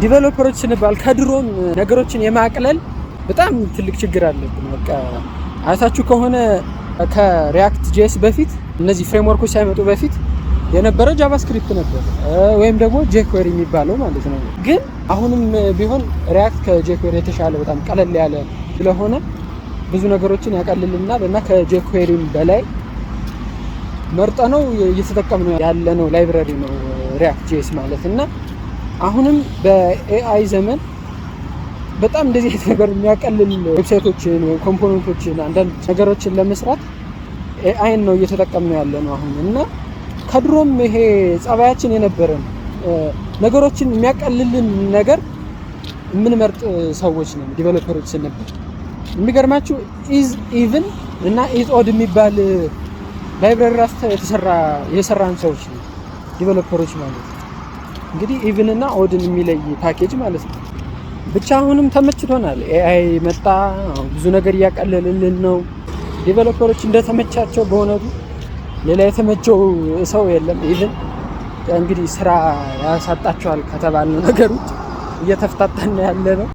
Developer ኦች ስንባል ከድሮም ነገሮችን የማቅለል በጣም ትልቅ ችግር አለብን። በቃ አይታችሁ ከሆነ ከ React JS በፊት፣ እነዚህ framework ኦች ሳይመጡ በፊት የነበረው JavaScript ነበር ወይም ደግሞ jQuery የሚባለው ማለት ነው። ግን አሁንም ቢሆን React ከ jQuery የተሻለ፣ በጣም ቀለል ያለ ስለሆነ ብዙ ነገሮችን ያቀልልናል እና ከ jQuery ም በላይ መርጠነው እየተጠቀምነው ያለነው library ነው React JS ማለት። እና አሁንም በ AI ዘመን በጣም እንደዚህ አይነት ነገር የሚያቀልል website ኦችን ወይም component ኦችን፣ አንዳንድ ነገሮችን ለመስራት AI ን ነው እየተጠቀምነው ያለ ነው አሁን። እና ከድሮም ይሄ ጸባያችን የነበረ ነው። ነገሮችን የሚያቀልልን ነገር የምንመርጥ ሰዎች ነን developer ኦች ስንባል። የሚገርማችሁ is even እና is odd የሚባል library ራሱ የተሰራ የሰራን ሰዎች ነው developer ኦች ማለት ነው። እንግዲህ even እና odd ን የሚለይ ፓኬጅ ማለት ነው። ብቻ አሁንም ተመችቶናል። AI መጣ፣ ብዙ ነገር እያቀለልልን ነው። Developer ኦች እንደተመቻቸው በእውነቱ ሌላ የተመቸው ሰው የለም። Even እንግዲህ ስራ ያሳጣቸዋል ከተባልነው ነገር ውጭ እየተፍታታን ያለ ነው።